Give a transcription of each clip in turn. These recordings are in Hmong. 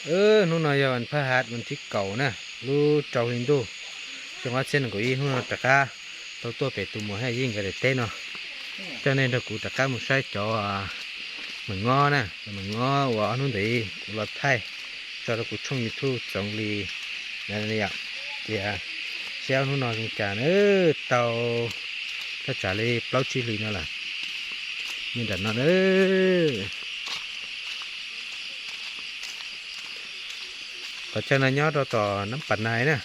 Hnub no yog vas phaj has vas thib kaum na, lub rau hli ntuj, xyoo ob txhiab nees nkaum ib. Hnub no rov qab tau tuaj pem tus muam Haj Yeej nkawd daim teb no, coj nej nrog kuv rov qab mus saib cov meem ngob na, meem ngob uas ob hnub ntawd kuv los thaij tso rau kuv tshooj YouTube Txoov Lis na yom. Tias saib ob hnub no zoo cas na, tau thaj tsam li plaub tsib hlis no lawm. Nyob nram no na. Qhov chaw no nyob rau tom Nab Pas Nais na,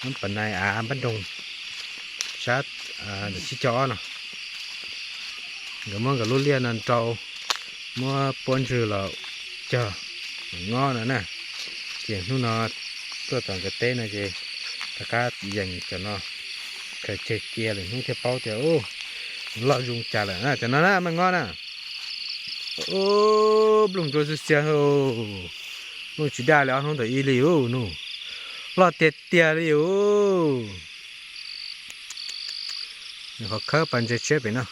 Nab Pas Nais av Npab Nroog, sab ntawm Xib Cog Ob no. Nkawd muab nkawd lub liaj no nrau, muab pob ntswg los cog meem ngob no na. Ces hnub no tuaj tom nkawd teb no ces rov qab yees cov no, khaws ceg cia lwm hnub thiaj paub tias loj zoo cas lawm na. Cov no na meem ngob na, nplooj ntsuab xwb xiab, nplooj tsis daj li ob hnub ntawm ib li ub nus, loj tiag tiag li ub. Nws qhov khawb pas ntses tshiab pem no,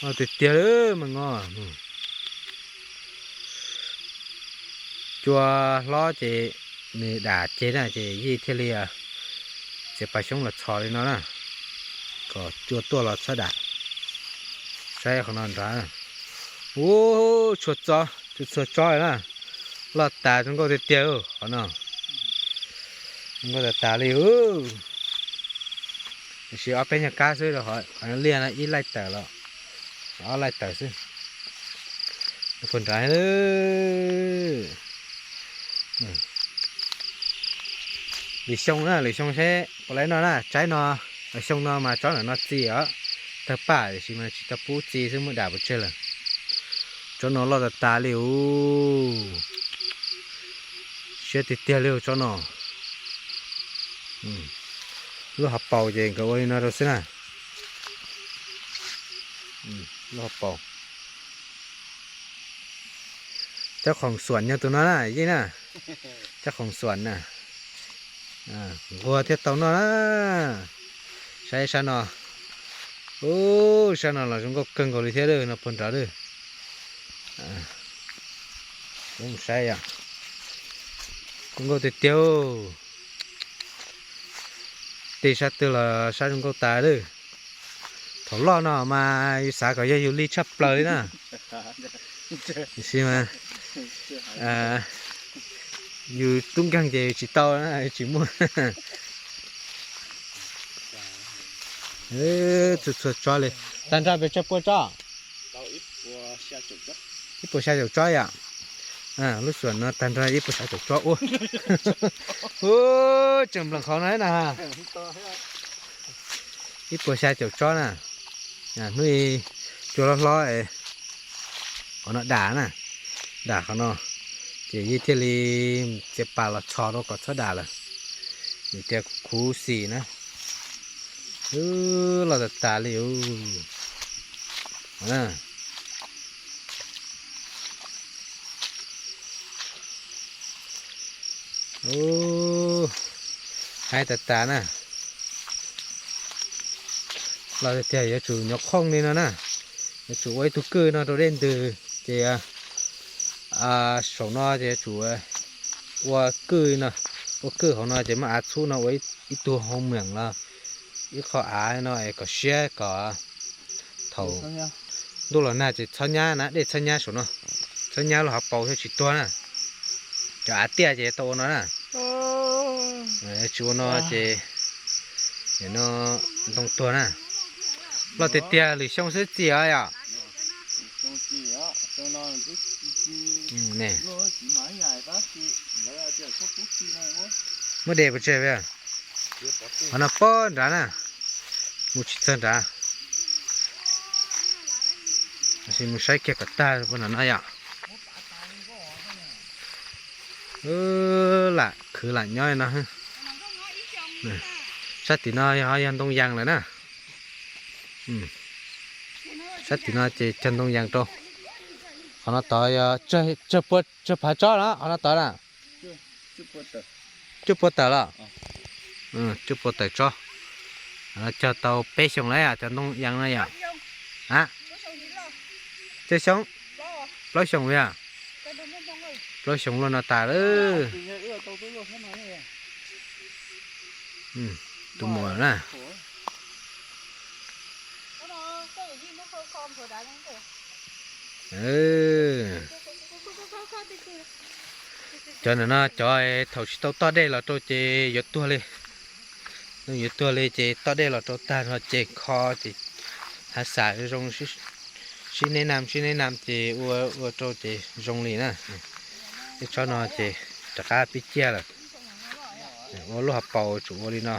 loj tiag tiag li meem ngob. Cua hlob ces nws dam ceg na ces Yij thiaj li txiav pas xyoob los txhos li no na, kom cua tuaj los txhob dam. Saib qhov no nrad, ua txhua txob, txhua txhua tsob na, loj tas zoo nkauj tiag tiag qhov no, zoo nkauj tas tas li. Tiam sis ob peb nyuag kab xwb, qhov liaj no ib laij tawm los, ob laij tawm xwb. Puag nrad, lwm xyoo na, lwm xyoo seb puas laib noj na, tsaib no, xyoo no mas tsob ntawm no txi os, tawg paj tiam sis mas tsis tau pub txi xwb, muab dam pov tseg lawm. Tsob no loj tas tas li ub, siab tiag tiag li tsob no. Lub hauv paus ces nkawd ua li no rau xwb na. Lub hauv paus. Cov khoom xuam nyob tus no na Yeej na, cov khoom xuam na, nquag thiaj tau noj na. Saib sab no, ub, sab no los zoo nkauj kawg nkaus li thiab no puag nrad. Saib, zoo nkauj tiag tiag. Tej sab twg los sab zoo nkauj tas lawm. Thaum loj no mas yus xav kom yog yus li tshaj plaws li na. Tiam sis mas yus tub nkeeg ces tsis tau, tsis muaj. Txhua txhua tsob li, tag nrho pes tsawg pua tsob? Ib puas xya caum tsob yom. Lub xuam no tag nrho ib puas xya caum tsob ua. Tseem nplees qhov no na. Ib puas xya caum tsob na. Hnub cua hlob hlob, qhov no dam na, dam qhov no, ces Yeej thiaj li txiav pas los txhos rau kom txhob dam lawm. Nws tias khuv xim na. Loj tas tas li. Haib tas tas na. Los tiag tiag yuav tsum nyuam qhooj li no na. Yuav tsum ua ib tug kwj no rau dej ntws ces saum no ces yuav tsum ua kwj no, ua kwj hauv no ces muab av txhub no ua ib tug hoo meem los ib qho av no es kom siab kom thaum ntuj los nag ces txhob nyab na, dej txhob nyab saum no, txhob nyab lub hauv paus thiaj tsis tuag na. Cov av tiaj ces tau ua no na. Tsis ua no ces nim no ntoo tuag na. Loj tiag tiag, lwm xyoo xwb txi os yom. Muab de pov tseg. Qhov no pob nrad na, mus tsis txog nrad. Tab sis mus saib kiag kom tag puag nram no yom. Lam khwv lam nyob no. Sab tim no yog ntoo yas lawm na. Sab tim no ces cog ntoo yas rau. Qhov no tod yog tsawg phav tsob na, qhov no tod na. Cuaj pua tawm los? Cuaj pua tawm tsob. Cog tau peb xyoos lawm cov ntoo yas no yom. Tsawg xyoo? Plaub xyoos li a? Plaub xyoos luaj no tas lawm. Tus muam na. Cov ntawm no cov thaum tsis tau toj dej los rau ces yuav tuag li. Yuav tuag li ces toj dej los rau tag no ces kho ces hav xav zoo, sib neb nam sib neb nam ces ua ua rau ces zoo li na. Tej tsob no ces rov qab pib ciaj lawm. Ua lub hauv paus tsum ua li no.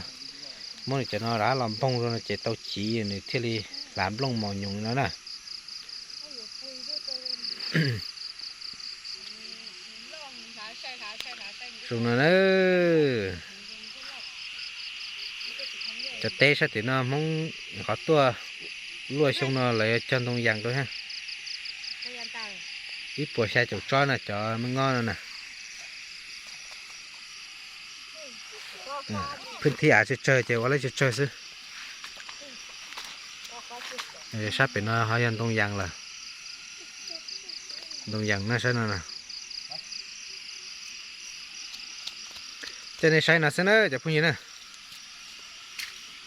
Muab nws cov no rov los npoog rau no ces tau chiv nws thiaj li hlav nplooj mos nyoos li no na. Zoo no na. Cov teb sab tim no Hmoob qhov tuaj luaj xyoo no lawv cog ntoo yas rau thiab. Ib puas xya caum tsob na cov me ngob no na. Phwj thib av tsawg tsawg ces ua lawv tsawg tsawg xwb. Sab pem no ho yog ntoo yas lawm. Ntoo yas na sab no na. Coj nej saib no xwb na cov phooj ywg na.